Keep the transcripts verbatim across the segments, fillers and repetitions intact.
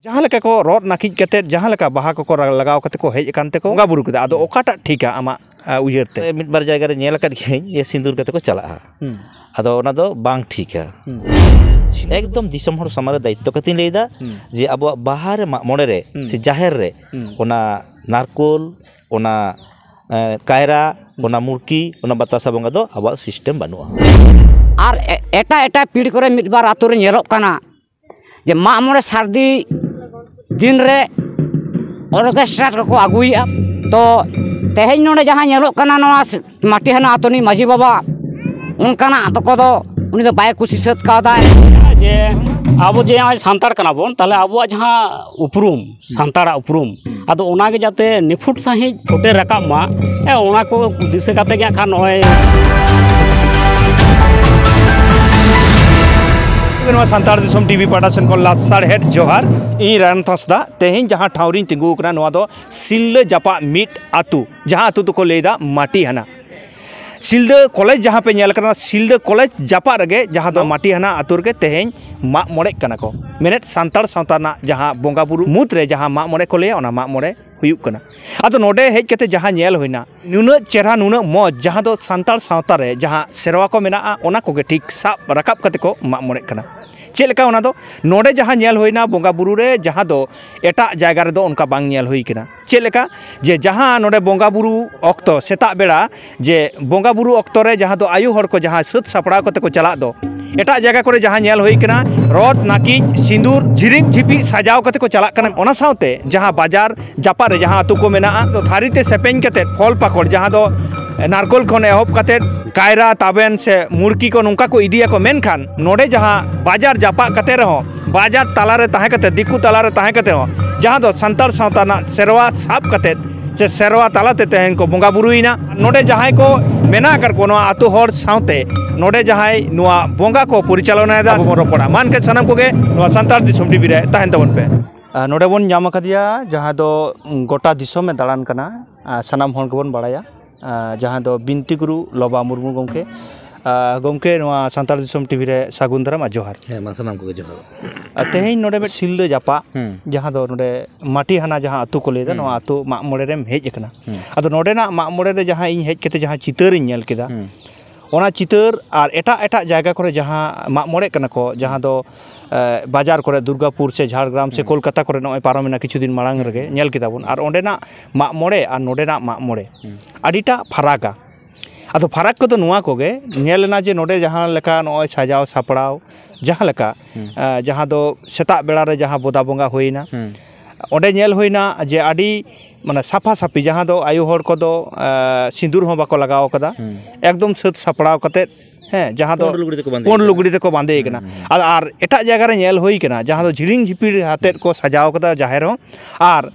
ᱡᱟᱦᱟᱸ ᱞᱮᱠᱟ ᱠᱚ ᱨᱚᱫ ᱱᱟᱹᱠᱤᱡ ᱠᱟᱛᱮᱫ, ᱡᱟᱦᱟᱸ ᱞᱮᱠᱟ ᱵᱟᱦᱟ ᱠᱚᱠᱚ ᱨᱟ- ᱞᱟᱜᱟᱣ ᱠᱟᱛᱮ ᱠᱚ ᱦᱮᱡ ᱟᱠᱟᱱ ᱛᱮᱠᱚ ᱵᱚᱸᱜᱟ ᱵᱩᱨᱩ ᱠᱮᱫᱟ, ᱟᱫᱚ ᱚᱠᱟᱴᱟᱜ ᱴᱷᱤᱠᱟ ᱟᱢᱟᱜ ᱟ, ᱩᱭᱦᱟᱹᱨ ᱛᱮ? ᱢᱤᱫ ᱵᱟᱨ ᱡᱟᱭᱜᱟ ᱨᱮ ᱧᱮᱞ ᱟᱠᱟᱫ ᱜᱤᱭᱟᱹᱧ ᱡᱮ ᱥᱤᱸᱫᱩᱨ ᱠᱟᱛᱮ ᱠᱚ ᱪᱟᱞᱟᱜᱼᱟ᱾ ᱦᱩᱸ᱾ ᱟᱫᱚ ᱚᱱᱟ ᱫᱚ ᱵᱟᱝ ᱴᱷᱤᱠᱟ᱾ ᱦᱩᱸ᱾ ᱮᱠᱫᱚᱢ ᱫᱤᱥᱚᱢ ᱦᱚᱲ ᱥᱟᱢᱟᱝ ᱨᱮ ᱫᱟᱭᱤᱛᱛᱚ ᱠᱟᱛᱮᱧ ᱞᱟᱹᱭᱫᱟ ᱦᱩᱸ᱾ ᱡᱮ ᱟᱵᱚᱣᱟᱜ ᱵᱟᱦᱟ ᱨᱮ, ᱢᱟᱜ ᱢᱚᱬᱮ ᱨᱮ ᱦᱩᱸ᱾ ᱥᱮ ᱡᱟᱦᱮᱨ ᱨᱮ ᱦᱩᱸ᱾ ᱚᱱᱟ ᱱᱟᱨᱠᱳᱞ, ᱚᱱᱟ, ᱮ, ᱠᱟᱭᱨᱟ, ᱦᱩᱸ᱾ ᱚᱱᱟ ᱢᱩᱲᱠᱤ, ᱚᱱᱟ ᱵᱟᱛᱟᱥᱟ ᱵᱚᱸᱜᱟ ᱫᱚ ᱟᱵᱚᱣᱟᱜ ᱥᱤᱥᱴᱮᱢ ᱵᱟᱹᱱᱩᱜᱼᱟ᱾ ᱟᱨ ᱮ-, ᱮᱴᱟᱜ ᱮᱴᱟᱜ ᱯᱤᱲ ᱠᱚᱨᱮ ᱢᱤᱫ ᱵᱟᱨ ᱟᱛᱳ ᱨᱮ ᱧᱮᱞᱚᱜ ᱠᱟᱱᱟ ᱡᱮ ᱢᱟᱜ ᱢᱚᱬᱮ ᱥᱟᱹᱨᱫᱤ ᱫᱤᱱ ᱨᱮ ᱚᱨᱠᱮᱥᱴᱨᱟ ᱠᱚᱠᱚ ᱟᱹᱜᱩᱭᱮᱫᱼᱟ᱾ ᱛᱚ ᱛᱮᱦᱮᱧ ᱱᱚᱰᱮ ᱡᱟᱦᱟᱸ ᱧᱮᱞᱚᱜ ᱠᱟᱱᱟ, ᱱᱚᱣᱟ ᱢᱟᱹᱴᱤᱦᱟᱱᱟ ᱟᱛᱳ ᱨᱤᱱᱤᱡ ᱢᱟᱹᱡᱷᱤ ᱵᱟᱵᱟ ᱚᱱᱠᱟᱱᱟᱜ ᱫᱚ ᱠᱚᱫᱚ ᱩᱱᱤ ᱫᱚ ᱵᱟᱭ ᱠᱩᱥᱤ ᱥᱟᱹᱛ ᱠᱟᱣᱫᱟᱭ᱾ ᱡᱮ ᱟᱵᱚ ᱡᱮ ᱱᱚᱜᱼᱚᱭ ᱥᱟᱱᱛᱟᱲ ᱠᱟᱱᱟ ᱵᱚᱱ, ᱛᱟᱦᱚᱞᱮ ᱟᱵᱚᱣᱟᱜ ᱡᱟᱦᱟᱸ ᱩᱯᱨᱩᱢ, ᱥᱟᱱᱛᱟᱲᱟᱜ ᱩᱯᱨᱩᱢ, ᱟᱫᱚ ᱚᱱᱟᱜᱮ ᱡᱟᱛᱮ ᱱᱤᱯᱷᱩᱴ ᱥᱟᱺᱦᱤᱡ ᱯᱷᱩᱴᱮ ᱨᱟᱠᱟᱵ ᱢᱟ, ᱦᱮᱸ, ᱚᱱᱟ ᱠᱚ ᱫᱤᱥᱟᱹ ᱠᱟᱛᱮ ᱜᱮ ᱦᱟᱸᱜ ᱠᱷᱟᱱ ᱱᱚᱜᱼᱚᱭ ᱱᱚᱣᱟ ᱥᱟᱱᱛᱟᱲ ᱫᱤᱥᱚᱢ ᱴᱤᱵᱷᱤ ᱯᱟᱦᱴᱟ ᱥᱮᱱ ᱠᱷᱚᱱ ᱞᱟᱥᱟᱲᱦᱮᱫ ᱡᱚᱦᱟᱨ᱾ ᱤᱧ ᱨᱟᱭᱱᱟᱛᱷ ᱦᱟᱸᱥᱫᱟ᱾ ᱛᱮᱦᱮᱧ ᱡᱟᱦᱟᱸ ᱴᱷᱟᱶ ᱨᱤᱧ ᱛᱤᱸᱜᱩ ᱟᱠᱟᱱᱟ, ᱱᱚᱣᱟ ᱫᱚ ᱥᱤᱞᱫᱟᱹ ᱡᱟᱯᱟᱜ ᱢᱤᱫ ᱟᱹᱛᱩ, ᱡᱟᱦᱟᱸ ᱟᱹᱛᱩ ᱫᱚᱠᱚ ᱞᱟᱹᱭᱫᱟ ᱢᱟᱹᱴᱤᱦᱟᱱᱟ᱾ ᱥᱤᱞᱫᱟᱹ ᱠᱚᱞᱮᱡᱽ ᱡᱟᱦᱟᱸ ᱯᱮ ᱧᱮᱞ ᱠᱟᱱᱟ, ᱥᱤᱞᱫᱟᱹ ᱠᱚᱞᱮᱡᱽ ᱡᱟᱯᱟᱜ ᱨᱮᱜᱮ, ᱡᱟᱦᱟᱸ ᱫᱚ ᱢᱟᱹᱴᱤᱦᱟᱱᱟ ᱟᱹᱛᱩ ᱨᱮᱜᱮ ᱛᱮᱦᱮᱧ ᱢᱟᱜ ᱢᱚᱬᱮᱜ ᱠᱟᱱᱟ ᱠᱚ᱾ ᱢᱮᱱᱮᱫ ᱥᱟᱱᱛᱟᱲ ᱥᱟᱶᱛᱟ ᱨᱮᱱᱟᱜ ᱡᱟᱦᱟᱸ ᱵᱚᱸᱜᱟ ᱵᱩᱨᱩ ᱢᱩᱫᱽ ᱨᱮ ᱡᱟᱦᱟᱸ ᱢᱟᱜ ᱢᱚᱬᱮ ᱠᱚ ᱞᱟᱹᱭᱟ, ᱚᱱᱟ ᱢᱟᱜ ᱢᱚᱬᱮ ᱦᱩᱭᱩᱜ ᱠᱟᱱᱟ᱾ ᱟᱫᱚ ᱱᱚᱰᱮ ᱦᱮᱡ ᱠᱟᱛᱮ ᱡᱟᱦᱟᱸ ᱧᱮᱞ ᱦᱩᱭᱱᱟ, ᱱᱩᱱᱟᱹᱜ ᱪᱮᱦᱨᱟ, ᱱᱩᱱᱟᱹᱜ ᱢᱚᱡᱽ, ᱡᱟᱦᱟᱸ ᱫᱚ ᱥᱟᱱᱛᱟᱲ ᱥᱟᱶᱛᱟ ᱨᱮ ᱡᱟᱦᱟᱸ ᱥᱮᱨᱣᱟ ᱠᱚ ᱢᱮᱱᱟᱜᱼᱟ, ᱚᱱᱟ ᱠᱚᱜᱮ ᱴᱷᱤᱠ ᱥᱟᱵ ᱨᱟᱠᱟᱵ ᱠᱟᱛᱮ ᱠᱚ ᱢᱟᱜ ᱢᱚᱬᱮᱜ ᱠᱟᱱᱟ᱾ ᱪᱮᱫ ᱞᱮᱠᱟ ᱚᱱᱟ ᱫᱚ? ᱱᱚᱰᱮ ᱡᱟᱦᱟᱸ ᱧᱮᱞ ᱦᱩᱭᱱᱟ ᱵᱚᱸᱜᱟ ᱵᱩᱨᱩ ᱨᱮ, ᱡᱟᱦᱟᱸ ᱫᱚ ᱮᱴᱟᱜ ᱡᱟᱭᱜᱟ ᱨᱮᱫᱚ ᱚᱱᱠᱟ ᱵᱟᱝ ᱧᱮᱞ ᱦᱩᱭ ᱠᱟᱱᱟ᱾ ᱪᱮᱫ ᱞᱮᱠᱟ? ᱡᱮ ᱡᱟᱦᱟᱸ ᱱᱚᱰᱮ ᱵᱚᱸᱜᱟ ᱵᱩᱨᱩ ᱚᱠᱛᱚ, ᱥᱮᱛᱟᱜ ᱵᱮᱲᱟ, ᱡᱮ ᱵᱚᱸᱜᱟ ᱵᱩᱨᱩ ᱚᱠᱛᱚ ᱨᱮ ᱡᱟᱦᱟᱸ ᱫᱚ ᱟᱭᱳ ᱦᱚᱲ ᱠᱚ ᱡᱟᱦᱟᱸ ᱥᱟᱹᱛ ᱥᱟᱯᱲᱟᱣ ᱠᱟᱛᱮ ᱠᱚ ᱪᱟᱞᱟᱜ ᱫᱚ, ᱮᱴᱟᱜ ᱡᱟᱭᱜᱟ ᱠᱚᱨᱮ ᱡᱟᱦᱟᱸ ᱧᱮᱞ ᱦᱩᱭ ᱠᱟᱱᱟ, ᱨᱚᱫ, ᱱᱟᱹᱠᱤᱡ, ᱥᱤᱸᱫᱩᱨ, ᱡᱷᱤᱨᱤᱠ ᱡᱷᱤᱯᱤᱜ ᱥᱟᱡᱟᱣ ᱠᱟᱛᱮ ᱠᱚ ᱪᱟᱞᱟᱜ ᱠᱟᱱᱟ᱾ ᱚᱱᱟ ᱥᱟᱶᱛᱮ ᱡᱟᱦᱟᱸ ᱵᱟᱡᱟᱨ ᱡᱟᱯᱟᱜ ᱨᱮ ᱡᱟᱦᱟᱸ ᱟᱹᱛᱩ ᱠᱚ ᱢᱮᱱᱟᱜᱼᱟ, ᱛᱚ ᱛᱷᱟᱹᱨᱤ ᱛᱮ ᱥᱮᱯᱮᱧ ᱠᱟᱛᱮ ᱯᱷᱚᱞ ᱯᱟᱠᱚᱲ, ᱡᱟᱦᱟᱸ ᱫᱚ ᱱᱟᱨᱠᱳᱞ ᱠᱷᱚᱱ ᱮᱦᱚᱵ ᱠᱟᱛᱮ ᱠᱟᱭᱨᱟ, ᱛᱟᱵᱮᱱ ᱥᱮ ᱢᱩᱲᱠᱤ ᱠᱚ, ᱱᱚᱝᱠᱟ ᱠᱚ ᱤᱫᱤᱭᱟᱠᱚ᱾ ᱢᱮᱱᱠᱷᱟᱱ ᱱᱚᱰᱮ ᱡᱟᱦᱟᱸ ᱵᱟᱡᱟᱨ ᱡᱟᱯᱟᱜ ᱠᱟᱛᱮ ᱨᱮᱦᱚᱸ, ᱵᱟᱡᱟᱨ ᱛᱟᱞᱟᱨᱮ ᱛᱟᱦᱮᱸ ᱠᱟᱛᱮ, ᱫᱤᱠᱩ ᱛᱟᱞᱟᱨᱮ ᱛᱟᱦᱮᱸ ᱠᱟᱛᱮ ᱦᱚᱸ, ᱡᱟᱦᱟᱸ ᱫᱚ ᱥᱟᱱᱛᱟᱲ ᱥᱟᱶᱛᱟ ᱨᱮᱱᱟᱜ ᱥᱮᱨᱣᱟ ᱥᱟᱵ ᱠᱟᱛᱮ ᱥᱮ ᱥᱮᱨᱣᱟ ᱛᱟᱞᱟᱛᱮ ᱛᱮᱦᱮᱧ ᱠᱚ ᱵᱚᱸᱜᱟ ᱵᱩᱨᱩᱭᱮᱱᱟ᱾ ᱱᱚᱰᱮ ᱡᱟᱦᱟᱸᱭ ᱠᱚ ᱢᱮᱱᱟᱜ ᱟᱠᱟᱫ ᱠᱚᱣᱟ, ᱱᱚᱣᱟ ᱟᱹᱛᱩ ᱦᱚᱲ ᱥᱟᱶᱛᱮ ᱱᱚᱰᱮ ᱡᱟᱦᱟᱸᱭ ᱱᱚᱣᱟ ᱵᱚᱸᱜᱟ ᱠᱚ ᱯᱚᱨᱤᱪᱟᱞᱚᱱᱟᱭᱮᱫᱟ, ᱟᱵᱚ ᱵᱚᱱ ᱨᱚᱯᱚᱲᱟ᱾ ᱢᱟ ᱮᱱᱠᱷᱟᱱ ᱥᱟᱱᱟᱢ ᱠᱚᱜᱮ ᱱᱚᱣᱟ ᱥᱟᱱᱛᱟᱲ ᱫᱤᱥᱚᱢ ᱴᱤᱵᱷᱤ ᱨᱮ ᱛᱟᱦᱮᱱ ᱛᱟᱵᱚᱱ ᱯᱮ᱾ ᱟᱨ ᱱᱚᱰᱮ ᱵᱚᱱ ᱧᱟᱢ ᱟᱠᱟᱫᱮᱭᱟ, ᱡᱟᱦᱟᱸ ᱫᱚ ᱜᱚᱴᱟ ᱫᱤᱥᱚᱢᱮ ᱫᱟᱬᱟᱱ ᱠᱟᱱᱟ, ᱟᱨ ᱥᱟᱱᱟᱢ ᱦᱚᱲ ᱜᱮᱵᱚᱱ ᱵᱟᱲᱟᱭᱟ, ᱟᱨ ᱡᱟᱦᱟᱸ ᱫᱚ ᱵᱤᱱᱛᱤ ᱜᱩᱨᱩ ᱞᱚᱵᱟ ᱢᱩᱨᱢᱩ ᱜᱚᱢᱠᱮ᱾ ᱜᱚᱢᱠᱮ, ᱱᱚᱣᱟ ᱥᱟᱱᱛᱟᱲ ᱫᱤᱥᱚᱢ ᱴᱤᱵᱷᱤ ᱨᱮ ᱥᱟᱹᱜᱩᱱ ᱫᱟᱨᱟᱢ ᱟᱨ ᱡᱚᱦᱟᱨ᱾ ᱦᱮᱸ, ᱢᱟ ᱥᱟᱱᱟᱢ ᱠᱚᱜᱮ ᱡᱚᱦᱟᱨ᱾ ᱟᱨ ᱛᱮᱦᱮᱧ ᱱᱚᱰᱮ ᱢᱤᱫ ᱥᱤᱞᱫᱟᱹ ᱡᱟᱯᱟᱜ, ᱦᱩᱸ᱾ ᱡᱟᱦᱟᱸ ᱫᱚ ᱱᱚᱰᱮ ᱢᱟᱴᱤ ᱦᱟᱱᱟ ᱡᱟᱦᱟᱸ ᱟᱹᱛᱩ ᱠᱚ ᱞᱟᱹᱭᱫᱟ, ᱦᱩᱸ᱾ ᱱᱚᱣᱟ ᱟᱹᱛᱩ ᱢᱟᱜ ᱢᱚᱬᱮ ᱨᱮᱢ ᱦᱮᱡ ᱟᱠᱟᱱᱟ᱾ ᱦᱩᱸ᱾ ᱟᱫᱚ ᱱᱚᱰᱮᱱᱟᱜ ᱢᱟᱜ ᱢᱚᱬᱮ ᱨᱮ ᱡᱟᱦᱟᱸ ᱤᱧ ᱦᱮᱡ ᱠᱟᱛᱮ ᱡᱟᱦᱟᱸ ᱪᱤᱛᱟᱹᱨᱤᱧ ᱧᱮᱞ ᱠᱮᱫᱟ, ᱦᱩᱸ᱾ ᱚᱱᱟ ᱪᱤᱛᱟᱹᱨ ᱟᱨ ᱮᱴᱟᱜ ᱮᱴᱟᱜ ᱡᱟᱭᱜᱟ ᱠᱚᱨᱮ ᱡᱟᱦᱟᱸ ᱢᱟᱜ ᱢᱚᱬᱮᱜ ᱠᱟᱱᱟ ᱠᱚ, ᱡᱟᱦᱟᱸ ᱫᱚ, ᱮ, ᱵᱟᱡᱟᱨ ᱠᱚᱨᱮ, ᱫᱩᱨᱜᱟᱯᱩᱨ ᱥᱮ ᱡᱷᱟᱲᱜᱨᱟᱢ ᱥᱮ ᱦᱩᱸ᱾ ᱠᱳᱞᱠᱟᱛᱟ ᱠᱚᱨᱮ ᱱᱚᱜᱼᱚᱭ ᱯᱟᱨᱚᱢᱮᱱᱟ ᱠᱤᱪᱷᱩ ᱫᱤᱱ ᱢᱟᱲᱟᱝ ᱨᱮᱜᱮ ᱧᱮᱞ ᱠᱮᱫᱟ ᱵᱚᱱ᱾ ᱟᱨ ᱚᱸᱰᱮᱱᱟᱜ ᱢᱟᱜ ᱢᱚᱬᱮ ᱟᱨ ᱱᱚᱰᱮᱱᱟᱜ ᱢᱟᱜ ᱢᱚᱬᱮ ᱦᱩᱸ᱾ ᱟᱹᱰᱤᱴᱟᱜ ᱯᱷᱟᱨᱟᱠᱟ᱾ ᱟᱫᱚ ᱯᱷᱟᱨᱟᱠ ᱠᱚᱫᱚ ᱱᱚᱣᱟ ᱠᱚᱜᱮ ᱧᱮᱞ ᱮᱱᱟ ᱡᱮ ᱱᱚᱰᱮ ᱡᱟᱦᱟᱸ ᱞᱮᱠᱟ ᱱᱚᱜᱼᱚᱭ ᱥᱟᱡᱟᱣ ᱥᱟᱯᱲᱟᱣ, ᱡᱟᱦᱟᱸ ᱞᱮᱠᱟ, ᱦᱩᱸ᱾ ᱮ, ᱡᱟᱦᱟᱸ ᱫᱚ ᱥᱮᱛᱟᱜ ᱵᱮᱲᱟ ᱨᱮ ᱡᱟᱦᱟᱸ ᱵᱚᱫᱟ ᱵᱚᱸᱜᱟ ᱦᱩᱭᱱᱟ, ᱦᱩᱸ᱾ ᱚᱸᱰᱮ ᱧᱮᱞ ᱦᱩᱭᱱᱟ ᱡᱮ ᱟᱹᱰᱤ, ᱢᱟᱱᱮ, ᱥᱟᱯᱷᱟ ᱥᱟᱹᱯᱷᱤ, ᱡᱟᱦᱟᱸ ᱫᱚ ᱟᱭᱳ ᱦᱚᱲ ᱠᱚᱫᱚ, ᱮ, ᱥᱤᱸᱫᱩᱨ ᱦᱚᱸ ᱵᱟᱠᱚ ᱞᱟᱜᱟᱣ ᱠᱟᱫᱟ, ᱦᱩᱸ᱾ ᱮᱠᱫᱚᱢ ᱥᱟᱹᱛ ᱥᱟᱯᱲᱟᱣ ᱠᱟᱛᱮᱫ, ᱦᱮᱸ, ᱡᱟᱦᱟᱸ ᱫᱚ ᱯᱩᱸᱰ ᱞᱩᱜᱽᱲᱤ ᱛᱮᱠᱚ ᱵᱟᱸᱫᱮ ᱯᱩᱸᱰ ᱠᱟᱱᱟ᱾ ᱞᱩᱜᱽᱲᱤ ᱛᱮᱠᱚ ᱵᱟᱸᱫᱮ ᱠᱟᱱᱟ᱾ ᱦᱩᱸ, ᱦᱩᱸ᱾ ᱟᱨ, ᱟᱨ ᱮᱴᱟᱜ ᱡᱟᱭᱜᱟ ᱨᱮ ᱧᱮᱞ ᱦᱩᱭ ᱠᱟᱱᱟ, ᱡᱟᱦᱟᱸ ᱫᱚ ᱡᱷᱤᱲᱤᱝ ᱡᱷᱤᱯᱤᱲ ᱟᱛᱮᱫ ᱠᱚ ᱥᱟᱡᱟᱣ ᱠᱟᱫᱟ ᱡᱟᱦᱮᱨ ᱦᱚᱸ, ᱟᱨ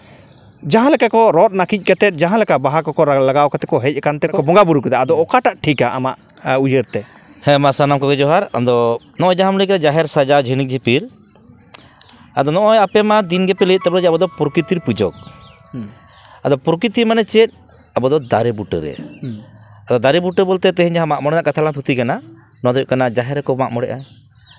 ᱡᱟᱦᱟᱸ ᱞᱮᱠᱟ ᱠᱚ ᱨᱚᱫ ᱱᱟᱹᱠᱤᱡ ᱠᱟᱛᱮᱫ, ᱡᱟᱦᱟᱸ ᱞᱮᱠᱟ ᱵᱟᱦᱟ ᱠᱚᱠᱚ ᱨᱟ-, ᱞᱟᱜᱟᱣ ᱠᱟᱛᱮᱫ ᱠᱚ ᱦᱮᱡ ᱟᱠᱟᱱ ᱛᱮ ᱠᱚ ᱵᱚᱸᱜᱟ ᱵᱩᱨᱩ ᱠᱮᱫᱟ᱾ ᱟᱫᱚ ᱚᱠᱟᱴᱟᱜ ᱴᱷᱤᱠᱟ ᱟᱢᱟᱜ, ᱟ, ᱩᱭᱦᱟᱹᱨ ᱛᱮ? ᱦᱮᱸ, ᱢᱟ ᱥᱟᱱᱟᱢ ᱠᱚᱜᱮ ᱡᱚᱦᱟᱨ᱾ ᱟᱫᱚ ᱱᱚᱜᱼᱚᱭ ᱡᱟᱦᱟᱸᱢ ᱞᱟᱹᱭ ᱠᱮᱫᱟ ᱡᱟᱦᱮᱨ ᱥᱟᱡᱟᱣ ᱡᱷᱤᱲᱤᱠ ᱡᱷᱤᱯᱤᱨ, ᱟᱫᱚ ᱱᱚᱜᱼᱚᱭ ᱟᱯᱮ ᱢᱟ ᱫᱤᱱ ᱜᱮᱯᱮ ᱞᱟᱹᱭᱮᱫ ᱛᱟᱵᱚᱱᱟ ᱡᱮ ᱟᱵᱚ ᱫᱚ ᱯᱨᱚᱠᱨᱤᱛᱤᱨ ᱯᱩᱡᱚᱠ᱾ ᱦᱩᱸ᱾ ᱟᱫᱚ ᱯᱨᱚᱠᱨᱤᱛᱤ ᱢᱟᱱᱮ ᱪᱮᱫ? ᱟᱵᱚ ᱫᱚ ᱫᱟᱨᱮ ᱵᱩᱴᱟᱹ ᱨᱮ᱾ ᱦᱩᱸ᱾ ᱟᱫᱚ ᱫᱟᱨᱮ ᱵᱩᱴᱟᱹ ᱵᱚᱞᱛᱮ ᱛᱮᱦᱮᱧ ᱡᱟᱦᱟᱸ ᱢᱟᱜ ᱢᱚᱬᱮ ᱨᱮᱱᱟᱜ ᱠᱟᱛᱷᱟ ᱞᱟᱝ ᱛᱷᱩᱛᱤ ᱠᱟᱱᱟ, ᱱᱚᱣᱟ ᱫᱚ ᱦᱩᱭᱩᱜ ᱠᱟᱱᱟ ᱡᱟᱦᱮᱨ ᱨᱮᱠᱚ ᱢᱟᱜ ᱢᱚᱬᱮᱜᱼᱟ᱾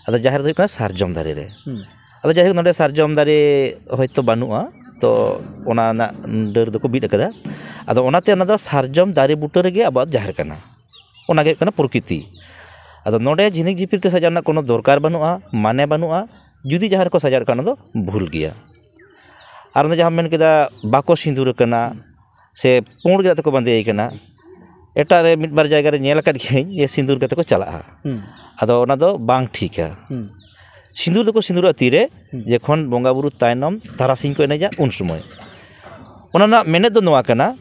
ᱟᱫᱚ ᱡᱟᱦᱮᱨ ᱫᱚ ᱦᱩᱭᱩᱜ ᱠᱟᱱᱟ ᱥᱟᱨᱡᱚᱢ ᱫᱟᱨᱮ ᱨᱮ᱾ ᱦᱩᱸ᱾ ᱟᱫᱚ ᱡᱟᱭᱦᱳᱠ, ᱱᱚᱰᱮ ᱥᱟᱨᱡᱚᱢ ᱫᱟᱨᱮ ᱦᱚᱭᱛᱳ ᱵᱟᱹᱱᱩᱜᱼᱟ, ᱛᱚ ᱚᱱᱟ ᱨᱮᱱᱟᱜ ᱰᱟᱹᱨ ᱫᱚᱠᱚ ᱵᱤᱫ ᱟᱠᱟᱫᱟ᱾ ᱟᱫᱚ ᱚᱱᱟᱛᱮ ᱚᱱᱟ ᱫᱚ ᱥᱟᱨᱡᱚᱢ ᱫᱟᱨᱮ ᱵᱩᱴᱟᱹ ᱨᱮᱜᱮ ᱟᱵᱚᱣᱟᱜ ᱡᱟᱦᱮᱨ ᱠᱟᱱᱟ᱾ ᱚᱱᱟ ᱜᱮ ᱦᱩᱭᱩᱜ ᱠᱟᱱᱟ ᱯᱨᱚᱠᱨᱤᱛᱤ᱾ ᱟᱫᱚ ᱱᱚᱰᱮ ᱡᱷᱤᱱᱤᱠ ᱡᱷᱤᱯᱤᱨ ᱛᱮ ᱥᱟᱡᱟᱣ ᱨᱮᱱᱟᱜ ᱠᱳᱱᱳ ᱫᱚᱨᱠᱟᱨ ᱵᱟᱹᱱᱩᱜᱼᱟ, ᱢᱟᱱᱮ ᱵᱟᱹᱱᱩᱜᱼᱟ᱾ ᱡᱩᱫᱤ ᱡᱟᱦᱟᱸ ᱨᱮᱠᱚ ᱥᱟᱡᱟᱣ ᱠᱟᱱᱟ, ᱚᱱᱟ ᱫᱚ ᱵᱷᱩᱞ ᱜᱮᱭᱟ᱾ ᱟᱨ ᱚᱱᱮ ᱡᱟᱦᱟᱸ ᱢᱮᱱ ᱠᱮᱫᱟ, ᱵᱟᱠᱚ ᱥᱤᱸᱫᱩᱨ ᱟᱠᱟᱱᱟ, ᱥᱮ ᱯᱩᱸᱰ ᱜᱮᱸᱫᱟᱜ ᱛᱮᱠᱚ ᱵᱟᱸᱫᱮᱭ ᱠᱟᱱᱟ᱾ ᱮᱴᱟᱜ ᱨᱮ ᱢᱤᱫ ᱵᱟᱨ ᱡᱟᱭᱜᱟ ᱨᱮ ᱧᱮᱞ ᱟᱠᱟᱫ ᱜᱤᱭᱟᱹᱧ ᱡᱮ ᱥᱤᱸᱫᱩᱨ ᱠᱟᱛᱮ ᱠᱚ ᱪᱟᱞᱟᱜᱼᱟ᱾ ᱦᱩᱸ᱾ ᱟᱫᱚ ᱚᱱᱟ ᱫᱚ ᱵᱟᱝ ᱴᱷᱤᱠᱟ᱾ ᱦᱩᱸ᱾ ᱥᱤᱸᱫᱩᱨ ᱫᱚᱠᱚ ᱥᱤᱸᱫᱩᱨᱚᱜᱼᱟ ᱛᱤᱨᱮ? ᱦᱩᱸ᱾ ᱡᱚᱠᱷᱚᱱ ᱵᱚᱸᱜᱟ ᱵᱩᱨᱩ ᱛᱟᱭᱱᱚᱢ ᱛᱟᱨᱟᱥᱤᱧ ᱠᱚ ᱮᱱᱮᱡᱟ, ᱩᱱ ᱥᱚᱢᱚᱭ᱾ ᱚᱱᱟ ᱨᱮᱱᱟᱜ ᱢᱮᱱᱮᱫ ᱫᱚ ᱱᱚᱣᱟ ᱠᱟᱱᱟ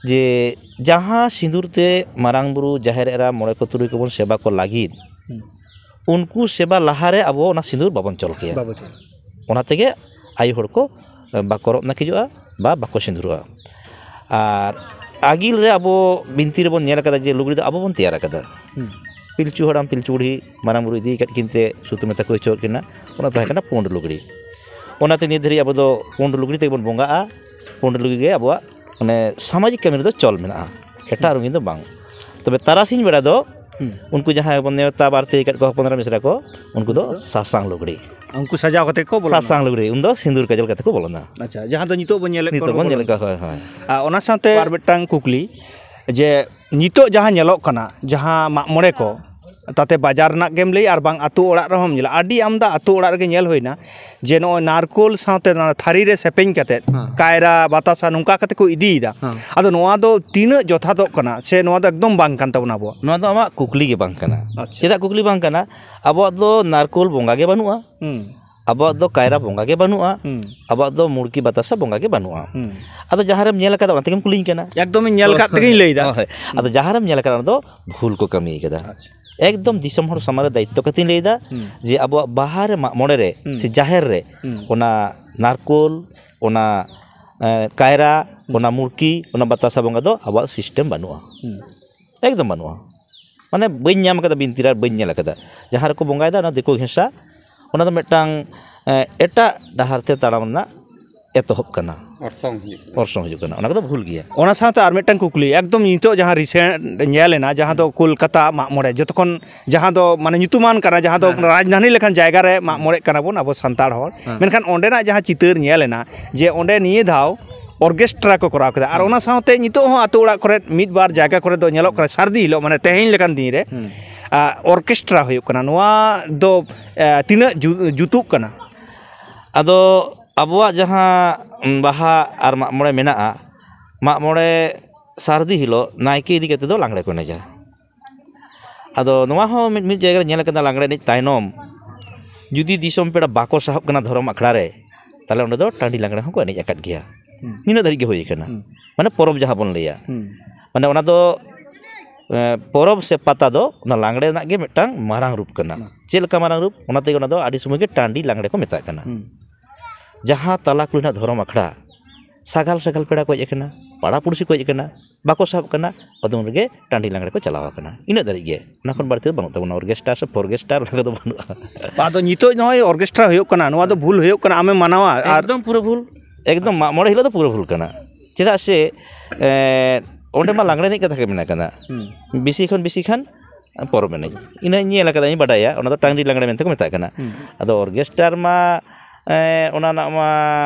ᱡᱮ ᱡᱟᱦᱟᱸ ᱥᱤᱸᱫᱩᱨ ᱛᱮ ᱢᱟᱨᱟᱝ ᱵᱩᱨᱩ, ᱡᱟᱦᱮᱨ ᱮᱨᱟ, ᱢᱚᱬᱮ ᱠᱚ ᱛᱩᱨᱩᱭ ᱠᱚᱵᱚᱱ ᱥᱮᱵᱟ ᱠᱚ ᱞᱟᱹᱜᱤᱫ, ᱦᱩᱸ᱾ ᱩᱱᱠᱩ ᱥᱮᱵᱟ ᱞᱟᱦᱟᱨᱮ ᱟᱵᱚ ᱚᱱᱟ ᱥᱤᱸᱫᱩᱨ ᱵᱟᱵᱚᱱ ᱪᱚᱞ ᱠᱮᱭᱟ᱾ ᱵᱟᱵᱚ ᱪᱚᱞ᱾ ᱚᱱᱟ ᱛᱮᱜᱮ ᱟᱭᱳ ᱦᱚᱲ ᱠᱚ ᱵᱟᱠᱚ ᱨᱚᱜ ᱱᱟᱹᱠᱤᱡᱚᱜᱼᱟ ᱵᱟ ᱵᱟᱠᱚ ᱥᱤᱸᱫᱩᱨᱚᱜᱼᱟ᱾ ᱟᱨ ᱟᱹᱜᱤᱞ ᱨᱮ ᱟᱵᱚ ᱵᱤᱱᱛᱤ ᱨᱮᱵᱚᱱ ᱧᱮᱞ ᱟᱠᱟᱫᱟ ᱡᱮ ᱞᱩᱜᱽᱲᱤ ᱫᱚ ᱟᱵᱚ ᱵᱚᱱ ᱛᱮᱭᱟᱨ ᱟᱠᱟᱫᱟ᱾ ᱦᱩᱸ᱾ ᱯᱤᱞᱪᱩ ᱦᱟᱲᱟᱢ ᱯᱤᱞᱪᱩ ᱵᱩᱲᱦᱤ ᱢᱟᱨᱟᱝ ᱵᱩᱨᱩ ᱤᱫᱤ ᱟᱠᱟᱫ ᱠᱤᱱ ᱛᱮ ᱥᱩᱛᱟᱹᱢ ᱮ ᱛᱟᱠᱚ ᱦᱚᱪᱚᱣᱟᱜ ᱠᱤᱱᱟ, ᱚᱱᱟ ᱛᱟᱦᱮᱸ ᱠᱟᱱᱟ ᱯᱩᱸᱰ ᱞᱩᱜᱽᱲᱤ᱾ ᱚᱱᱟᱛᱮ ᱱᱤᱛ ᱫᱷᱟᱹᱨᱤᱡ ᱟᱵᱚ ᱫᱚ ᱯᱩᱸᱰ ᱞᱩᱜᱽᱲᱤ ᱛᱮᱜᱮ ᱵᱚᱱ ᱵᱚᱸᱜᱟᱜᱼᱟ᱾ ᱯᱩᱸᱰ ᱞᱩᱜᱽᱲᱤ ᱜᱮ ᱟᱵᱚᱣᱟᱜ, ᱢᱟᱱᱮ, ᱥᱟᱢᱟᱡᱤᱠ ᱠᱟᱹᱢᱤ ᱨᱮᱫᱚ ᱪᱚᱞ ᱢᱮᱱᱟᱜᱼᱟ, ᱮᱴᱟᱜ ᱨᱚᱝᱜᱤᱱ ᱫᱚ ᱵᱟᱝ᱾ ᱛᱚᱵᱮ ᱛᱟᱨᱟᱥᱤᱧ ᱵᱮᱲᱟ ᱫᱚ ᱦᱩᱸ᱾ ᱩᱱᱠᱩ ᱡᱟᱦᱟᱸᱭ ᱵᱚᱱ ᱱᱮᱣᱛᱟ ᱵᱟᱨᱛᱤ ᱟᱠᱟᱫ ᱠᱚᱣᱟ, ᱦᱚᱯᱚᱱ ᱮᱨᱟ ᱢᱤᱥᱨᱟ ᱠᱚ, ᱩᱱᱠᱩ ᱫᱚ ᱥᱟᱥᱟᱝ ᱞᱩᱜᱽᱲᱤ᱾ ᱩᱱᱠᱩ ᱥᱟᱡᱟᱣ ᱠᱟᱛᱮ ᱠᱚ ᱵᱚᱞᱚᱱᱟ᱾ ᱥᱟᱥᱟᱝ ᱞᱩᱜᱽᱲᱤ, ᱩᱱᱫᱚ ᱥᱤᱸᱫᱩᱨ ᱠᱟᱡᱚᱞ ᱠᱟᱛᱮ ᱠᱚ ᱵᱚᱞᱚᱱᱟ᱾ ᱟᱪᱪᱷᱟ, ᱡᱟᱦᱟᱸ ᱫᱚ ᱱᱤᱛᱚᱜ ᱵᱚᱱ ᱧᱮᱞᱮᱫ ᱱᱤᱛᱚᱜ ᱠᱚᱣᱟ ᱵᱚᱱ ᱧᱮᱞᱮᱫ ᱠᱚᱣᱟ, ᱦᱳᱭ, ᱦᱳᱭ᱾ ᱟᱨ ᱚᱱᱟ ᱥᱟᱶᱛᱮ ᱟᱨ ᱢᱤᱫᱴᱟᱝ ᱠᱩᱠᱞᱤ, ᱡᱮ ᱱᱤᱛᱚᱜ ᱡᱟᱦᱟᱸ ᱧᱮᱞᱚᱜ ᱠᱟᱱᱟ, ᱡᱟᱦᱟᱸ ᱢᱟᱜ ᱢᱚᱬᱮ ᱠᱚ, ᱛᱟᱛᱮ ᱵᱟᱡᱟᱨ ᱨᱮᱱᱟᱜ ᱜᱮᱢ ᱞᱟᱹᱭ ᱟᱨ ᱵᱟᱝ ᱟᱹᱛᱩ ᱚᱲᱟᱜ ᱨᱮᱦᱚᱸᱢ ᱧᱮᱞᱟ, ᱟᱹᱰᱤ ᱟᱢᱫᱟ ᱟᱹᱛᱩ ᱚᱲᱟᱜ ᱨᱮᱜᱮ ᱧᱮᱞ ᱦᱩᱭᱱᱟ ᱡᱮ ᱱᱚᱜᱼᱚᱭ ᱱᱟᱨᱠᱳᱞ ᱥᱟᱶᱛᱮ ᱱᱚᱣᱟ ᱛᱷᱟᱹᱨᱤ ᱨᱮ ᱥᱮᱯᱮᱧ ᱠᱟᱛᱮᱫ ᱦᱮᱸ᱾ ᱠᱟᱭᱨᱟ, ᱵᱟᱛᱟᱥᱟ ᱱᱚᱝᱠᱟ ᱠᱟᱛᱮ ᱠᱚ ᱤᱫᱤᱭᱮᱫᱟ᱾ ᱦᱮᱸ᱾ ᱟᱫᱚ ᱱᱚᱣᱟ ᱫᱚ ᱛᱤᱱᱟᱹᱜ ᱡᱚᱛᱷᱟᱛᱚᱜ ᱠᱟᱱᱟ ᱥᱮ ᱱᱚᱣᱟ ᱫᱚ ᱮᱠᱫᱚᱢ ᱵᱟᱝ ᱠᱟᱱ ᱛᱟᱵᱚᱱᱟ ᱟᱵᱚᱣᱟᱜ? ᱱᱚᱣᱟ ᱫᱚ ᱟᱢᱟᱜ ᱠᱩᱠᱞᱤ ᱜᱮ ᱵᱟᱝ ᱠᱟᱱᱟ᱾ ᱟᱪᱪᱷᱟ᱾ ᱪᱮᱫᱟᱜ ᱠᱩᱠᱞᱤ ᱵᱟᱝ ᱠᱟᱱᱟ? ᱟᱵᱚᱣᱟᱜ ᱫᱚ ᱱᱟᱨᱠᱳᱞ ᱵᱚᱸᱜᱟ ᱜᱮ ᱵᱟᱹᱱᱩᱜᱼᱟ᱾ ᱦᱩᱸ᱾ ᱟᱵᱚᱣᱟᱜ ᱫᱚ ᱠᱟᱭᱨᱟ ᱵᱚᱸᱜᱟ ᱜᱮ ᱵᱟᱹᱱᱩᱜᱼᱟ᱾ ᱦᱩᱸ᱾ ᱟᱵᱚᱣᱟᱜ ᱫᱚ ᱢᱩᱲᱠᱤ ᱵᱟᱛᱟᱥᱟ ᱵᱚᱸᱜᱟ ᱜᱮ ᱵᱟᱹᱱᱩᱜᱼᱟ᱾ ᱦᱩᱸ᱾ ᱟᱫᱚ ᱡᱟᱦᱟᱸ ᱨᱮᱢ ᱧᱮᱞ ᱟᱠᱟᱫᱟ, ᱚᱱᱟ ᱛᱮᱜᱮᱢ ᱠᱩᱞᱤᱧ ᱠᱟᱱᱟ᱾ ᱮᱠᱫᱚᱢᱤᱧ ᱧᱮᱞ ᱟᱠᱟᱫ ᱛᱮᱜᱮᱧ ᱞᱟᱹᱭᱫᱟ᱾ ᱦᱳᱭ, ᱦᱳᱭ᱾ ᱟᱫᱚ ᱡᱟᱦᱟᱸ ᱨᱮᱢ ᱧᱮᱞ ᱟᱠᱟᱫᱟ, ᱚᱱᱟ ᱫᱚ ᱵᱷᱩᱞ ᱠᱚ ᱠᱟᱹᱢᱤ ᱠᱟᱫᱟ᱾ ᱟᱪᱪᱷᱟ᱾ ᱮᱠᱫᱚᱢ ᱫᱤᱥᱚᱢ ᱦᱚᱲ ᱥᱟᱢᱟᱝ ᱨᱮ ᱫᱟᱭᱤᱛᱛᱚ ᱠᱟᱛᱮᱧ ᱞᱟᱹᱭᱫᱟ ᱦᱩᱸ᱾ ᱡᱮ ᱟᱵᱚᱣᱟᱜ ᱵᱟᱦᱟ ᱨᱮ, ᱢᱟᱜ ᱢᱚᱬᱮ ᱨᱮ ᱦᱩᱸ᱾ ᱥᱮ ᱡᱟᱦᱮᱨ ᱨᱮ ᱦᱩᱸ᱾ ᱚᱱᱟ ᱱᱟᱨᱠᱳᱞ, ᱚᱱᱟ, ᱮ, ᱠᱟᱭᱨᱟ, ᱦᱩᱸ᱾ ᱚᱱᱟ ᱢᱩᱲᱠᱤ, ᱚᱱᱟ ᱵᱟᱛᱟᱥᱟ ᱵᱚᱸᱜᱟ ᱫᱚ ᱟᱵᱚᱣᱟᱜ system ᱵᱟᱹᱱᱩᱜᱼᱟ᱾ ᱦᱩᱸ᱾ ᱮᱠᱫᱚᱢ ᱵᱟᱹᱱᱩᱜᱼᱟ᱾ ᱢᱟᱱᱮ ᱵᱟᱹᱧ ᱧᱟᱢ ᱟᱠᱟᱫᱟ ᱵᱤᱱᱛᱤ ᱨᱮ, ᱟᱨ ᱵᱟᱹᱧ ᱧᱮᱞ ᱟᱠᱟᱫᱟ᱾ ᱡᱟᱦᱟᱸ ᱨᱮᱠᱚ ᱵᱚᱸᱜᱟᱭᱮᱫᱟ, ᱚᱱᱟ ᱫᱤᱠᱩ ᱜᱷᱮᱸᱥᱟ, ᱚᱱᱟ ᱫᱚ ᱢᱤᱫᱴᱟᱝ, ᱮ, ᱮᱴᱟᱜ ᱰᱟᱦᱟᱨ ᱛᱮ ᱛᱟᱲᱟᱢ ᱨᱮᱱᱟᱜ ᱮᱛᱚᱦᱚᱵ ᱠᱟᱱᱟ᱾ ᱚᱨᱥᱚᱝ ᱦᱤᱡᱩᱜ ᱠᱟᱱᱟ᱾ ᱚᱨᱥᱚᱝ ᱦᱤᱡᱩᱜ ᱠᱟᱱᱟ, ᱚᱱᱟ ᱠᱚᱫᱚ ᱵᱷᱩᱞ ᱜᱮᱭᱟ᱾ ᱚᱱᱟ ᱥᱟᱶᱛᱮ ᱟᱨ ᱢᱤᱫᱴᱟᱝ ᱠᱩᱠᱞᱤ, ᱮᱠᱫᱚᱢ ᱱᱤᱛᱚᱜ ᱡᱟᱦᱟᱸ recent ᱧᱮᱞ ᱮᱱᱟ, ᱡᱟᱦᱟᱸ ᱫᱚ ᱠᱳᱞᱠᱟᱛᱟ ᱢᱟᱜ ᱢᱚᱬᱮ, ᱡᱚᱛᱚ ᱠᱷᱚᱱ ᱡᱟᱦᱟᱸ ᱫᱚ ᱢᱟᱱᱮ ᱧᱩᱛᱩᱢᱟᱱ ᱠᱟᱱᱟ, ᱡᱟᱦᱟᱸ ᱫᱚ ᱦᱮᱸ, ᱦᱮᱸ᱾ ᱨᱟᱡᱽᱫᱷᱟᱱᱤ ᱞᱮᱠᱟᱱ ᱡᱟᱭᱜᱟ ᱨᱮ ᱢᱟᱜ ᱢᱚᱬᱮᱜ ᱠᱟᱱᱟ ᱵᱚᱱ ᱟᱵᱚ ᱥᱟᱱᱛᱟᱲ ᱦᱚᱲ, ᱦᱮᱸ᱾ ᱢᱮᱱᱠᱷᱟᱱ ᱚᱸᱰᱮᱱᱟᱜ ᱡᱟᱦᱟᱸ ᱪᱤᱛᱟᱹᱨ ᱧᱮᱞ ᱮᱱᱟ ᱡᱮ ᱚᱸᱰᱮ ᱱᱤᱭᱟᱹ ᱫᱷᱟᱣ orchestra ᱠᱚ ᱠᱚᱨᱟᱣ ᱠᱮᱫᱟ, ᱟᱨ ᱦᱮᱸ᱾ ᱚᱱᱟ ᱥᱟᱶᱛᱮ ᱱᱤᱛᱚᱜ ᱦᱚᱸ ᱟᱛᱳ ᱚᱲᱟᱜ ᱠᱚᱨᱮ ᱢᱤᱫ ᱵᱟᱨ ᱡᱟᱭᱜᱟ ᱠᱚᱨᱮ ᱫᱚ ᱧᱮᱞᱚᱜ ᱠᱟᱱᱟ ᱥᱟᱹᱨᱫᱤ ᱦᱤᱞᱳᱜ, ᱢᱟᱱᱮ ᱛᱮᱦᱮᱧ ᱞᱮᱠᱟᱱ ᱫᱤᱱ ᱨᱮ, ᱦᱮᱸ᱾ ᱟ, orchestra ᱦᱩᱭᱩᱜ ᱠᱟᱱᱟ᱾ ᱱᱚᱣᱟ ᱫᱚ, ᱮ, ᱛᱤᱱᱟᱹᱜ ᱡᱩ-, ᱡᱩᱛᱩᱜ ᱠᱟᱱᱟ? ᱟᱫᱚ ᱟᱵᱚᱣᱟᱜ ᱡᱟᱦᱟᱸ ᱵᱟᱦᱟ ᱟᱨ ᱢᱟᱜ ᱢᱚᱬᱮ ᱢᱮᱱᱟᱜᱼᱟ, ᱢᱟᱜ ᱢᱚᱬᱮ ᱥᱟᱹᱨᱫᱤ ᱦᱤᱞᱳᱜ ᱱᱟᱭᱠᱮ ᱤᱫᱤ ᱠᱟᱛᱮ ᱫᱚ ᱞᱟᱜᱽᱬᱮ ᱠᱚ ᱮᱱᱮᱡᱟ᱾ ᱟᱫᱚ ᱱᱚᱣᱟ ᱦᱚᱸ ᱢᱤᱫ, ᱢᱤᱫ ᱡᱟᱭᱜᱟ ᱨᱮ ᱧᱮᱞ ᱟᱠᱟᱱᱟ, ᱞᱟᱜᱽᱬᱮ ᱮᱱᱮᱡ ᱛᱟᱭᱱᱚᱢ ᱡᱩᱫᱤ ᱫᱤᱥᱚᱢ ᱯᱮᱲᱟ ᱵᱟᱠᱚ ᱥᱟᱦᱚᱵ ᱠᱟᱱᱟ ᱫᱷᱚᱨᱚᱢ ᱟᱠᱷᱲᱟ ᱨᱮ, ᱛᱟᱦᱞᱮ ᱚᱸᱰᱮ ᱫᱚ ᱴᱟᱺᱰᱤ ᱞᱟᱜᱽᱬᱮ ᱦᱚᱸᱠᱚ ᱮᱱᱮᱡ ᱟᱠᱟᱫ ᱜᱮᱭᱟ᱾ ᱦᱩᱸ᱾ ᱱᱤᱱᱟᱹᱜ ᱫᱷᱟᱹᱨᱤᱡ ᱜᱮ ᱦᱩᱭ ᱟᱠᱟᱱᱟ᱾ ᱦᱩᱸ᱾ ᱢᱟᱱᱮ ᱯᱚᱨᱚᱵᱽ ᱡᱟᱦᱟᱸ ᱵᱚᱱ ᱞᱟᱹᱭᱟ, ᱦᱩᱸ᱾ ᱢᱟᱱᱮ ᱚᱱᱟ ᱫᱚ, ᱮ, ᱯᱚᱨᱚᱵᱽ ᱥᱮ ᱯᱟᱛᱟ ᱫᱚ ᱚᱱᱟ ᱞᱟᱜᱽᱬᱮ ᱨᱮᱱᱟᱜ ᱜᱮ ᱢᱤᱫᱴᱟᱝ ᱢᱟᱨᱟᱝ ᱨᱩᱯ ᱠᱟᱱᱟ᱾ ᱦᱩᱸ᱾ ᱪᱮᱫ ᱞᱮᱠᱟ ᱢᱟᱨᱟᱝ ᱨᱩᱯ? ᱚᱱᱟ ᱛᱮᱜᱮ ᱚᱱᱟ ᱫᱚ ᱟᱹᱰᱤ ᱥᱚᱢᱚᱭ ᱜᱮ ᱴᱟᱺᱰᱤ ᱞᱟᱜᱽᱬᱮ ᱠᱚ ᱢᱮᱛᱟᱜ ᱠᱟᱱᱟ᱾ ᱦᱩᱸ᱾ ᱡᱟᱦᱟᱸ ᱛᱟᱞᱟ ᱠᱩᱞᱦᱤ ᱨᱮᱱᱟᱜ ᱫᱷᱚᱨᱚᱢ ᱟᱠᱷᱲᱟ, ᱥᱟᱜᱟᱞ ᱥᱟᱜᱟᱞ ᱯᱮᱲᱟ ᱠᱚ ᱦᱮᱡ ᱟᱠᱟᱱᱟ, ᱯᱟᱲᱟ ᱯᱩᱲᱥᱤ ᱠᱚ ᱦᱮᱡ ᱟᱠᱟᱱᱟ, ᱵᱟᱠᱚ ᱥᱟᱦᱚᱵ ᱠᱟᱱᱟ, ᱩᱫᱩᱱ ᱨᱮᱜᱮ ᱴᱟᱺᱰᱤ ᱞᱟᱜᱽᱬᱮ ᱠᱚ ᱪᱟᱞᱟᱣ ᱟᱠᱟᱱᱟ᱾ ᱤᱱᱟᱹᱜ ᱫᱷᱟᱹᱨᱤᱡ ᱜᱮ, ᱚᱱᱟ ᱠᱷᱚᱱ ᱵᱟᱹᱲᱛᱤ ᱫᱚ ᱵᱟᱹᱱᱩᱜ ᱛᱟᱵᱚᱱᱟ᱾ Orchestra ᱥᱮ ᱯᱷᱚᱨᱜᱮᱥᱴᱟᱨ, ᱚᱱᱟ ᱠᱚᱫᱚ ᱵᱟᱹᱱᱩᱜᱼᱟ᱾ ᱟᱫᱚ ᱱᱤᱛᱚᱜ ᱱᱚᱜᱼᱚᱭ orchestra ᱦᱩᱭᱩᱜ ᱠᱟᱱᱟ, ᱱᱚᱣᱟ ᱫᱚ ᱵᱷᱩᱞ ᱦᱩᱭᱩᱜ ᱠᱟᱱᱟ, ᱟᱢᱮᱢ ᱢᱟᱱᱟᱣᱟ? ᱟᱨ ᱮᱠᱫᱚᱢ ᱯᱩᱨᱟᱹ ᱵᱷᱩᱞ, ᱮᱠᱫᱚᱢ ᱢᱟᱜ ᱢᱚᱬᱮ ᱦᱤᱞᱳᱜ ᱫᱚ ᱯᱩᱨᱟᱹ ᱵᱷᱩᱞ ᱠᱟᱱᱟ᱾ ᱪᱮᱫᱟᱜ ᱥᱮ, ᱮ, ᱚᱸᱰᱮ ᱢᱟ ᱞᱟᱜᱽᱬᱮ ᱮᱱᱮᱡ ᱠᱟᱛᱷᱟ ᱜᱮ ᱢᱮᱱᱟᱜ ᱠᱟᱫᱟ᱾ ᱦᱩᱸ᱾ ᱵᱮᱥᱤ ᱠᱷᱚᱱ ᱵᱮᱥᱤ ᱠᱷᱟᱱ ᱯᱚᱨᱚᱵᱽ ᱮᱱᱮᱡ᱾ ᱤᱱᱟᱹᱧ ᱧᱮᱞ ᱟᱠᱟᱫᱟ, ᱤᱧ ᱵᱟᱰᱟᱭᱟ, ᱚᱱᱟ ᱫᱚ ᱴᱟᱝᱜᱽᱨᱤ ᱞᱟᱜᱽᱲᱮ ᱢᱮᱱᱛᱮ ᱠᱚ ᱢᱮᱛᱟᱜ ᱠᱟᱱᱟ᱾ ᱟᱫᱚ ᱚᱨᱜᱮᱥᱴᱟᱨ ᱢᱟ ᱮᱸ, ᱚᱱᱟ ᱨᱮᱱᱟᱜ ᱢᱟ,